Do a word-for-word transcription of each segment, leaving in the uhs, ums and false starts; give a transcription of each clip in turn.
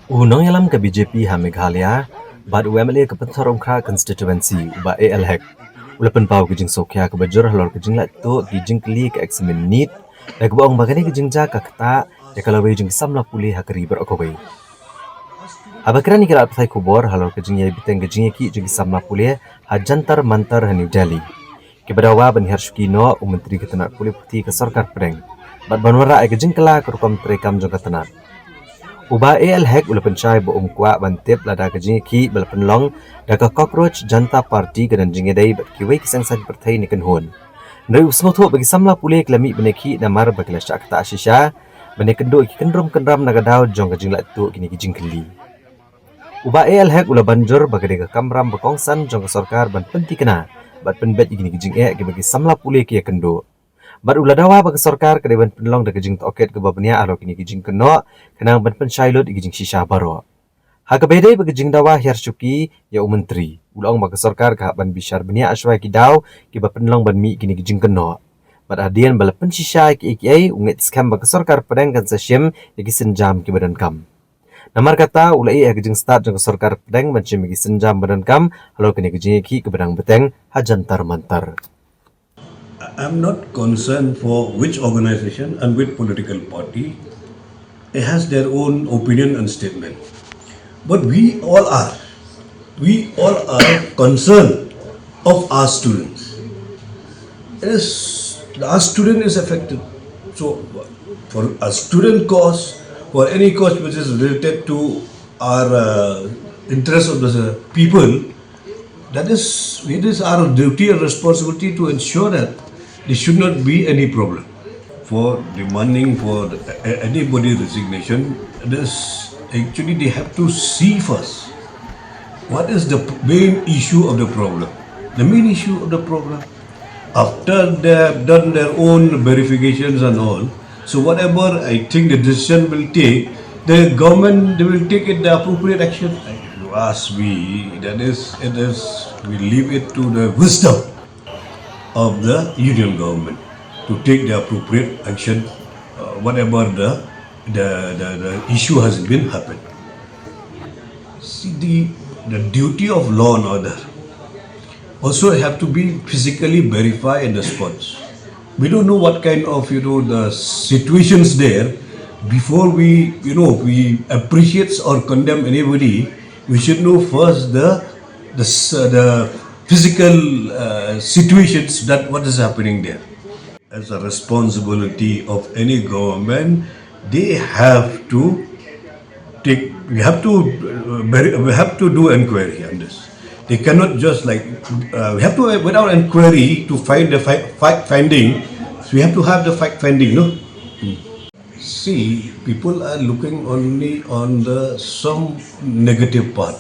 U nongïalam ka B J P ha Meghalaya bad u M L A ka Pynthorumkhrah Constituency, u Bah A L Hek, u la pynpaw ka jingsngewkhia kaba jur halor ka jinglait tuh ki jingkylli ka examen NEET, da kaba ong ba kane ka jingjia ka ktah ïa ka lawei jong ki samla pule ha ka ri baroh kawei. Haba kren ïa ki lad pathai khubor halor ka jingïai bteng ka jingïakhih jong ki samla pule ha Jantar Mantar ha New Delhi, kiba dawa ban hiar shuki noh u Myntri ka tnat pule puthi ka Sorkar Pdeng bad ban wanrah ïa ka jingkylla ka rukom treikam jong ka tnat, u Bah A L Hek u la pynshai ba um kwah ban tip lada ka jingïakhih ba la pynlong da ka Cockroach Janta Party ka don jingïadei bad kiwei ki seng saiñ pyrthei ne kynhun. Hynrei u sngewthuh ba ki samla pule ki la mih ban ïakhih namar ba ki la shah ktah shisha ban ïakynduh ïa ki kyndrum kyndram na ka daw jong ka jinglait tuh kine ki jingkylli. U Bah A L Hek u la ban jur ba ka dei ka kamram ba kongsan jong ka sorkar ban pynthikna bad pynbeit ïa kine ki jingeh kiba ki samla pule ki ïakynduh. Bad u la dawa ba ka sorkar ka dei ban pynlong da ka jingtohkit kaba bniah halor kine ki jingkynnoh, khnang ban pynshai lut ïa ki jingshisha baroh. Ha kaba ïadei bad ka jingdawa hiar shuki ïa u Myntri, u la ong ba ka sorkar ka hap ban bishar bniah shuwa ïa ki daw kiba pynlong ban mih kine ki jingkynnoh. Bad hadien ba la pynshisha ïa kiei kiei, u ngeit skhem ba ka Sorkar Pdeng kan sa shim ïa ki sienjam kiba donkam. Namar kata, u la ïeh ïa ka jingstad jong ka Sorkar Pdeng ban shim ïa ki sienjam ba donkam halor kane ka jingïakhih kaba dang bteng ha Jantar Mantar. I'm not concerned for which organization and which political party. It has their own opinion and statement. But we all are, we all are concerned of our students. It is, our student is affected. So, for a student cause, for any cause which is related to our uh, interest of the people, that is, it is our duty and responsibility to ensure that there should not be any problem. For demanding for the, a- anybody resignation, this actually they have to see first what is the p- main issue of the problem. The main issue of the problem, after they have done their own verifications and all, so whatever I think the decision will take, the government, they will take it the appropriate action. If you ask me, that is, it is, we leave it to the wisdom of the union government to take the appropriate action, uh, whatever the, the, the, the issue has been happened. See, the, the duty of law and order also have to be physically verified in the spots. We don't know what kind of, you know, the situations there. Before we, you know, we appreciate or condemn anybody, we should know first the, the, s- the physical uh, situations that what is happening there. As a responsibility of any government, they have to take, we have to, uh, very- we have to do inquiry on this. They cannot just like, uh, we have to, without inquiry, to find the fact, fact finding, so we have to have the fact finding, no? See, people are looking only on the some negative part.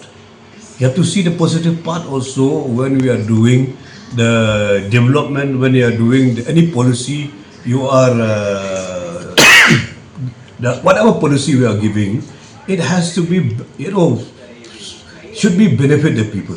You have to see the positive part also when we are doing the development, when you are doing the, any policy, you are, uh, the, whatever policy we are giving, it has to be, you know, should be benefit the people.